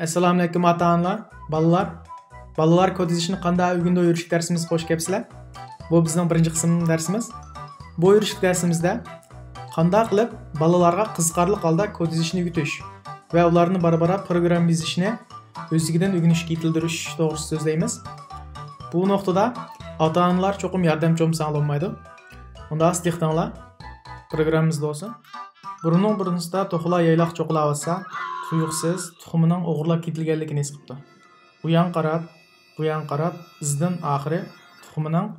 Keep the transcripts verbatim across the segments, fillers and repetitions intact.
ئەسسالامۇئەلەيكۇم ئاتا-ئانىلار، بالىلار. بالىلار كود يېزىشنى قانداق ئۆگىنىدۇ يۈرۈشلۈك دەرسىمىزگە خوش كەپسىلەر. بۇ بىزنىڭ بىرىنچى قىسىم دەرسىمىز. بۇ يۈرۈشلۈك دەرسىمىزدە قانداق قىلىپ بالىلارغا قىزىقارلىق ھالدا كود يېزىشنى ئۆگىتىش ۋە ئۇلارنى بارا-بارا پروگرامما يېزىشنى ئۆزلۈكىدىن ئۆگىنىشكە يېتىلدۈرۈش توغرىسىدا سۆزلەيمىز. بۇ نۇقتىدا ئاتا-ئانىلار چوقۇم ياردەمچى بولمىساڭلار بولمايدۇ. ئۇنداق دىققىتىڭلار پروگراممىمىزدا بولسۇن. بۇرۇننىڭ بۇرۇنىسىدا توخۇلار يايلاق چوقۇلاۋاتسا، تۇيۇقسىز تۇخۇمىنىڭ ئوغرىلاپ كېتىلگەنلىكىنى ھېس قىپتۇ. ئۇ ياڭ قاراپ، بۇ ياڭ قاراپ، ئىزدىن ئاخىرى تۇخۇمىنىڭ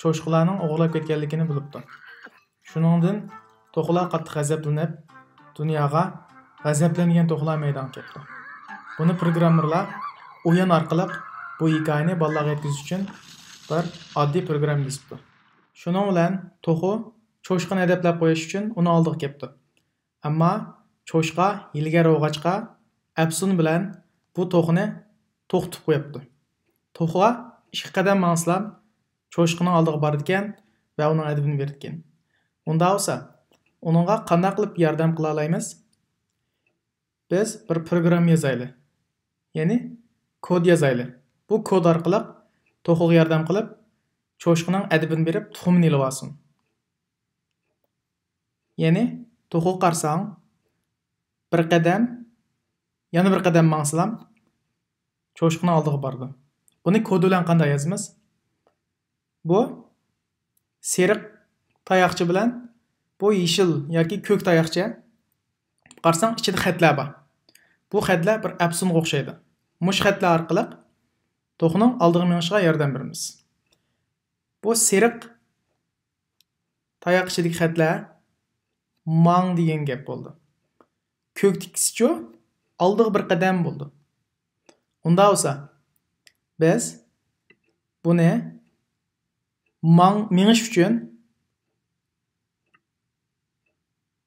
چوشقىلارنىڭ ئوغرىلاپ كەتكەنلىكىنى بىلىپتۇ. شۇنىڭدىن توخۇلار قاتتىق غەزەپلىنىپ، دۇنياغا غەزەپلەنگەن توخۇلار مەيدانغا كەپتۇ. بۇنى پروگراممېرلار ئويۇن ئارقىلىق بۇ ھېكايىنى بالىلارغا يەتكۈزۈش ئۈچۈن بىر ئاددىي پروگرامما يېزىپتۇ. شۇنىڭ بىلەن توخۇ چوشقىنى ھەدەپلەپ قويۇش ئۈچۈن ئۇنىڭ ئالدىغا كەپتۇ. ئەمما چوشقا ھىيلىگەر بولغاچقا، ئەپسۇن بىلەن بۇ توخۇنى توختىتىپ قويۇپتۇ. توخۇ ئىككى قەدەم ماڭسىلا، چوشقىنىڭ ئالدىغا بارىدىكەن ۋە ئۇنىڭ ئەدىپىنى بېرىدىكەن. ئۇنداق بولسا، ئۇنىڭغا قانداق قىلىپ ياردەم قىلالايمىز؟ بىز بىر پروگرامما يازايلى. يەنى كود يازايلى. بۇ كود ئارقىلىق توخۇغا ياردەم قىلىپ، چوشقىنىڭ ئەدىپىنى بېرىپ، تۇخۇمىنى ئېلىۋالسۇن. يەنى توخۇغا قارىساڭ، بىر قەدەم، يەنە بىر قەدەم ماڭسىلام، چوشقىنىڭ ئالدىغا بارىدۇ. بۇنى كود بىلەن قانداق يازىمىز؟ بۇ سېرىق تاياقچە بىلەن بۇ يېشىل ياكى كۆك تاياقچە. قارىساڭ، ئىچىدە خەتلەر بار. بۇ خەتلەر بىر ئەپسۇنغا ئوخشايدۇ. مۇشۇ خەتلەر ئارقىلىق توخۇنىڭ ئالدىغا مېڭىشىغا ياردەم بېرىمىز. بۇ سېرىق تاياق ئىچىدىكى خەتلەر ماڭ دېگەن گەپ بولىدۇ. كۆكتىكىسىچۇ، ئالدىغا بىر قەدەم بولىدۇ. ئۇنداق بولسا، بىز بۇنى ماڭ، مېڭىش ئۈچۈن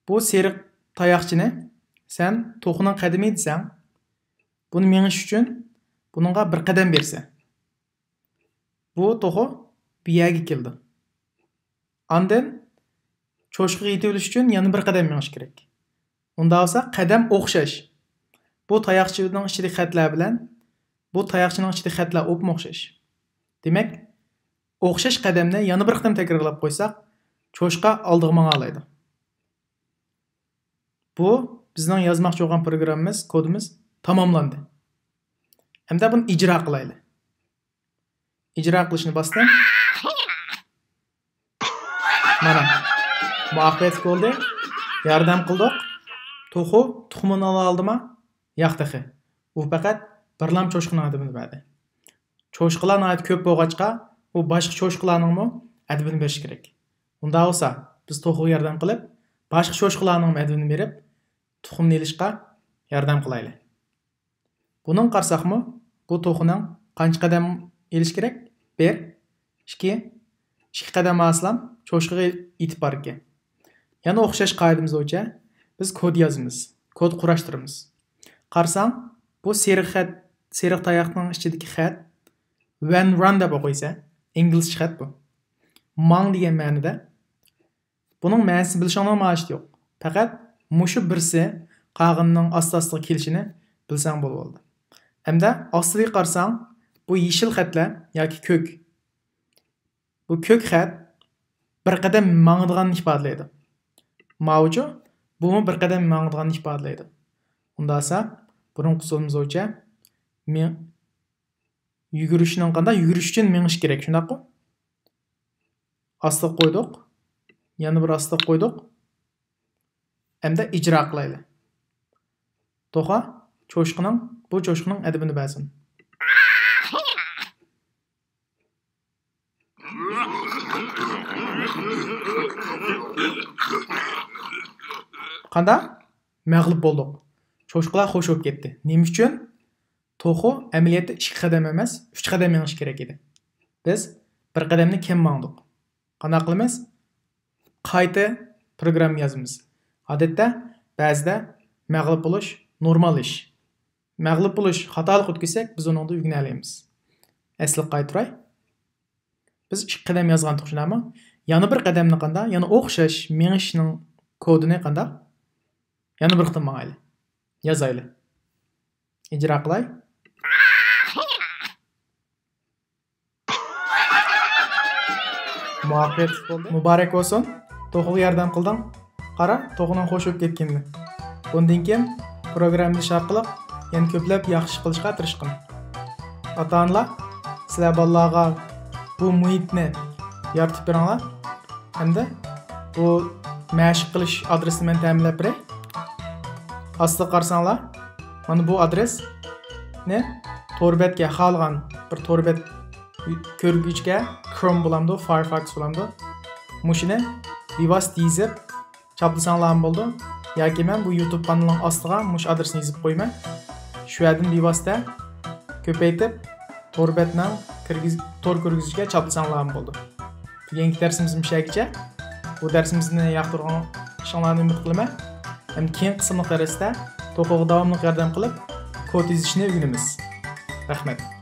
بۇ سېرىق تاياقچىنى سەن توخۇنىڭ قەدىمى دېسەڭ، بۇنى مېڭىش ئۈچۈن بۇنىڭغا بىر قەدەم بېرىسەن. بۇ توخۇ بۇ يەرگە كېلىدۇ. ئاندىن چوشقىغا يېتىۋېلىش ئۈچۈن يەنە بىر قەدەم مېڭىش كېرەك. ئۇنداق بولسا قەدەم ئوخشاش. بۇ تاياقچىنىڭ ئىچىدىكى خەتلەر بىلەن بۇ تاياقچىنىڭ ئىچىدىكى خەتلەر ئوپمۇ ئوخشاش. دېمەك، ئوخشاش قەدەمنى يەنە بىر قېتىم تەكرارلاپ قويساق، چوشقا ئالدىغا ماڭالايدۇ. بۇ بىزنىڭ يازماقچى بولغان پروگراممىمىز، كودىمىز تاماملاندى. ئەمدى بۇنى ئىجرا قىلايلى. ئىجرا قىلىشنى باستىم. مانا، مۇۋەپپەقىيەتلىك بولدى. ياردەم قىلدۇق. توخۇ تۇخۇمىنى ئالالدىما؟ ياق تېخى. ئۇ پەقەت بىرلام چوشقىنىڭ ئەدىپىنى بەردى. چوشقىلار ناھايىتى كۆپ بولغاچقا، ئۇ باشقا چوشقىلارنىڭمۇ ئەدىپىنى بېرىشى كېرەك. ئۇنداق بولسا، بىز توخۇغا ياردەم قىلىپ، باشقا چوشقىلارنىڭمۇ ئەدىپىنى بېرىپ، تۇخۇمنى ئېلىشقا ياردەم قىلايلى. بۇنىڭغا قارىساقمۇ، بۇ توخۇنىڭ قانچە قەدەم ئېلىش كېرەك؟ بىر، ئىككى، ئىككى قەدەم ئالسىلام، چوشقىغا يېتىپ بارىدىكەن. يەنە ئوخشاش قائىدىمىز بويىچە بىز كود يازىمىز، كود قۇراشتۇرىمىز. قارىساڭ، بۇ سېرىق خەت، سېرىق تاياقنىڭ ئىچىدىكى خەت، ۋەن ران دەپ ئوقۇيسەن، ئىنگلىزچە خەت بۇ. ماڭ دېگەن مەنىدە. بۇنىڭ مەنىسىنى بىلىشىڭنىڭ ھاجىتى يوق. پەقەت مۇشۇ بىرسى قالغىنىنىڭ ئاستا-ئاستىغا كېلىشىنى بىلسەڭ بولۇۋالدى. ئەمدى ئاستىدىكى قارىساڭ، بۇ يېشىل خەتلەر ياكى كۆك. بۇ كۆك خەت بىر قەدەم ماڭىدىغاننى ئىپادىلەيدۇ. ماۋۇچۇ، بۇمۇ بىر قەدەم ماڭىدىغاننى ئىپادىلەيدۇ. ئۇنداق بولسا، بۇرۇنقى ئۇسۇلىمىز بويىچە مېڭ-، يۈگۈرۈشنىڭ قانداق؟ يۈگۈرۈش ئۈچۈن مېڭىش كېرەك، شۇنداققۇ؟ ئاستىغا قويدۇق. يەنە بىر ئاستىغا قويدۇق. ئەمدى ئىجرا قىلايلى. توخۇ چوشقىنىڭ، بۇ چوشقىنىڭ ئەدىپىنى بەرسۇن. قانداق؟ مەغلۇپ بولدۇق. چوشقىلار خوش بولۇپ كەتتى. نېمە ئۈچۈن؟ توخۇ ئەمەلىيەتتە ئىككى قەدەم ئەمەس، ئۈچ قەدەم مېڭىش كېرەك ئىدى. بىز بىر قەدەمنى كەم ماڭدۇق. قانداق قىلىمىز؟ قايتا پروگرامما يازىمىز. ئادەتتە بەزىدە مەغلۇپ بولۇش نورمال ئىش. مەغلۇپ بولۇش، خاتالىق ئۆتكۈزسەك، بىز ئۇنىڭدىن ئۆگىنەلەيمىز. ئەسلىگە قايتۇراي. بىز ئىككى قەدەم يازغانتۇق، شۇنداقمۇ؟ يەنە بىر قەدەمنى قانداق؟ يەنە ئوخشاش مېڭىشنىڭ كودىنى قانداق؟ يەنە بىر قېتىم ماڭايلى. يازايلى. ئىجرا قىلاي. مۇۋەپپەقىيەتلىك بولدى. مۇبارەك بولسۇن. توخۇغا ياردەم قىلدىڭ. قارا، توخۇنىڭ خوش بولۇپ كەتكىنىنى. بۇندىن كېيىن پروگراممىلىشىش ئارقىلىق يەنە كۆپلەپ ياخشى قىلىشقا تىرىشقىن. ئاتا-ئانىلار، سىلەر بالىلارغا بۇ مۇھىتنى يارىتىپ بېرىڭلار. ھەمدە بۇ مەشىق قىلىش ئادرېسىنى مەن تەمىنلەپ بېرەي. ئاستىغا قارىساڭلار، مانا بۇ ئادرېسنى تور بەتكە، خالىغان بىر تور بەت كۆرگۈچكە، كروم بولامدۇ، فايرفاكس بولامدۇ، مۇشۇنى بىۋاسىتە يېزىپ چاپلىساڭلارمۇ بولىدۇ. ياكى مەن بۇ يۇتۇب قانىلىنىڭ ئاستىغا مۇشۇ ئادرېسنى يېزىپ قويىمەن. شۇ يەردىن بىۋاسىتە كۆپەيتىپ تور بەتنىڭ كىرگۈز-، تور كۆرگۈزگۈچكە چاپلىساڭلارمۇ بولىدۇ. بۈگۈنكى دەرسىمىز مۇشۇ يەرگىچە. بۇ دەرسىمىزنى ياقتۇرغىنىڭلارنى ئۈمىد قىلىمەن. ھەم كېيىنكى قىسىملىق دەرستە توخۇغا داۋاملىق ياردەم قىلىپ، كود يېزىشنى ئۆگىنىمىز. رەھمەت.